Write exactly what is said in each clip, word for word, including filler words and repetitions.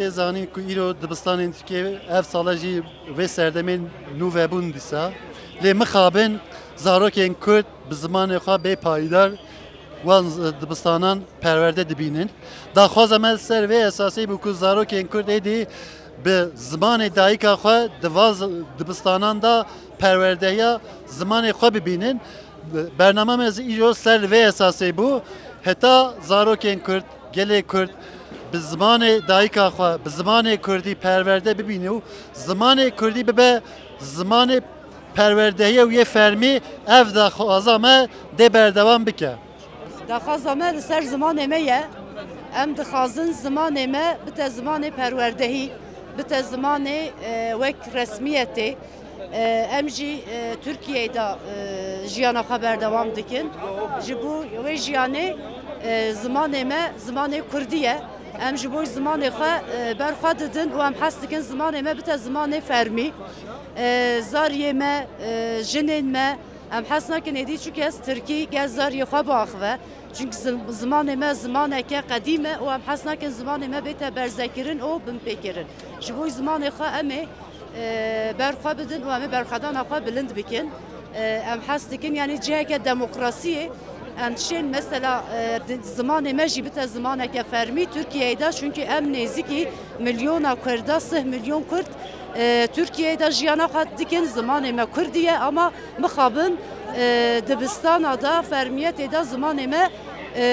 Tê zanîn ku îro dibistanên Tirkiyê ev sala jî vê serdemê nû vebûn dîsa. Lê mixabin zarokên Kurd bi zimanê xwe bê payîdar wan z-, dibistanan perwerde dibînin. Daxwaza me li ser vê esasê bû ku zarokên Kurd êdî bi zimanê dayika xwe di va z-, dibistanan de perwerdehiya zimanê xwe bibînin. Bernama me zî îro ser li vê esasê bû. Heta zarokên Kurd, gelê Kurd bi zimanê dayika xwe, bi zimanê Kurdî perwerde bibîne û zimanê Kurdî bibe zimanê perwerdehiye û yê fermî, ev daxwaza me dê berdewam bike. Daxwaza me li ser zimanê me ye. Em dixwazin zimanê me bite zimanê perwerdehî, bite zimanê, e, wek resmiyetê. E, em jî, e, Tirkiyeyê de, e, jiyana xwe berdewam dikin. Ji bo wê jiyanê, e, zimanê me zimanê Kurdî ye. Em ji bo zimanê xwe, e, ber xwe didin û em hez dikin zimanê me bite zimanê fermî. E, zariyê me, e, jinên me, em hez nakin êdî çi kes Tirkî gel zariyê xwe biaxive. Çimkî zim-, zimanê me zimaneke qedîm e û em hez nakin zimanê me bête berzekirin û binpêkirin. Ji bo zimanê xwe em ê, e, ber xwe bidin û em ê berxwedana xwe bilind bikin. E, em hez dikin, yanî ciheke demokrasiyê em dişên mesela, e, di-, zimanê me jî bite zimaneke fermî Tirkiyeyê de, çimkî em nêzîkî milyona Kurda, sih milyon Kurd, e, Tirkiyeyê de jiyana xwe dikin, zimanê me Kurdî ye, ama mixabin, e, dibistana de, fermiyetê de zimanê me, e,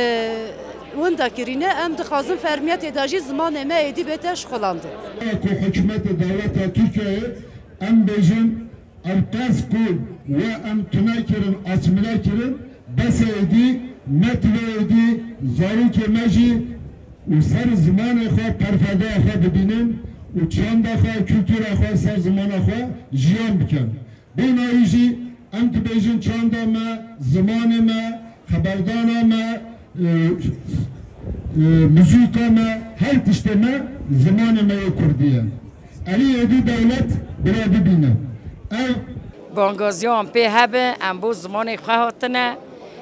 winda kirîne. Em dixwazin fermiyetê de jî zimanê me êdî bête şixulandin. Ku hikûmetê dewleta Tirkiyeyê em bêjin ev qas ku we em tune kirin, asmîle kirin, bes e êdî, ne tune êdî, zarokê me jî û ser zimanê xwe, perferdeya xwe bibînin û çanda xwe, kultura xwe ser zimana xwe jiyan bikin. Bênayî jî em dibêjin çanda me, zimanê me, xeberdana me, e, e, muzîka me, her tiştê me zimanê me yê Kurdî ye. Erê êdî dewlet bira bibîne. Ev Bangaziya em pê hebe, em bo zimanê xwe hatine,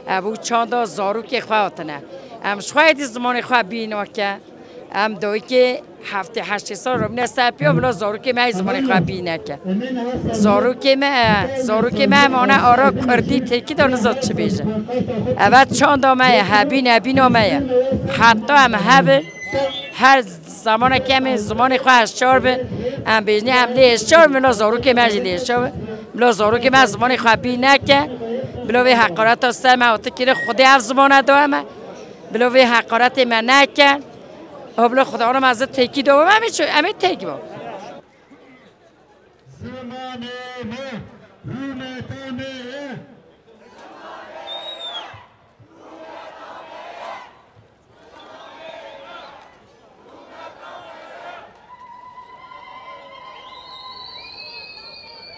em bo çanda zarokê xwe hatine. Em ji xwe êdî zimanê xwe bî nake. Em dayikê heftê heştê sal re bûne ser piya, bila zarokê me ey zimanê xwe bî neke. Zarokê me, zarokê me em ane ara kurdî, tirkî de niza çi bêje. Eve çanda me ye, hebî nebîna me ye. Heta em hebin, her zemanekê em ê zimanê xwe hişyar bin, em bêjinê em lê hişyar bin, bila zarokê me jî lê hişyar bin. Bila zarokê me zimanê xwe bî neke. Bila vê heqareta ser me hatî kirin, Xwedê ev zimane daye me. Bila vê heqaretê me neke. Ho bila Xwedê ana me zî têkî daye me, em ê çi, em ê têk bin.